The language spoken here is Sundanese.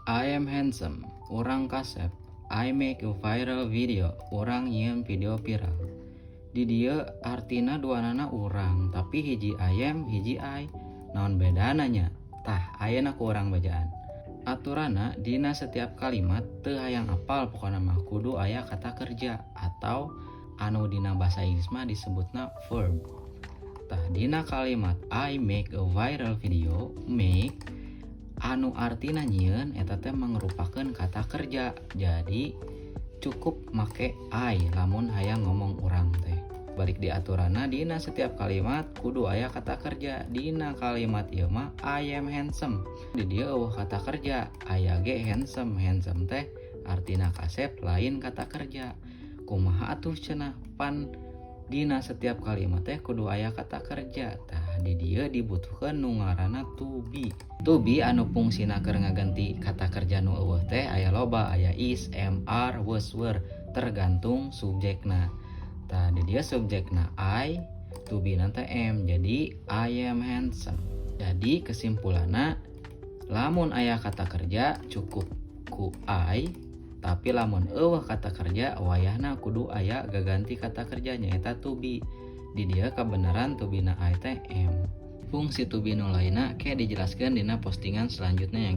I am handsome, urang kasep. I make a viral video, urang nyieun video viral. Di dieu artina duanana urang, tapi hiji I am, hiji I. Naon bedana nya? Tah, ayeuna ku urang bejaan. Aturanna, dina setiap kalimat, teu hayang apal, pokona mah kudu aya kata kerja atau anu dina bahasa Inggris mah disebutna verb. Tah, dina kalimat "I make a viral video", "make" anu artina nyieun eta teh mangrupakeun kata kerja. Jadi cukup make I lamun hayang ngomong urang teh. Balik di aturanna, dina setiap kalimat kudu aya kata kerja. Dina kalimat ieu mah "I am handsome". Di dieu euweuh kata kerja, aya ge handsome. Handsome teh artina kasep, lain kata kerja. Kumaha atuh cenah, pan dina setiap kalimat teh kudu aya kata kerja? Tah, di dieu dibutuhkeun nu ngaranna to be. To be anu fungsina keur ngaganti kata kerja nu euweuh teh aya loba, aya is, am, are, was, were, tergantung subjekna. Tah, di dieu subjekna I, to be na teh am, jadi I am handsome. Jadi kesimpulanna, lamun aya kata kerja cukup ku I, tapi lamun euweuh kata kerja wayahna kudu aya gaganti kata kerja, nyaeta to be. Di dieu kebenaran to be na I teh am. Fungsi to be nu lainna ke dijelaskeun dina postingan selanjutnya yang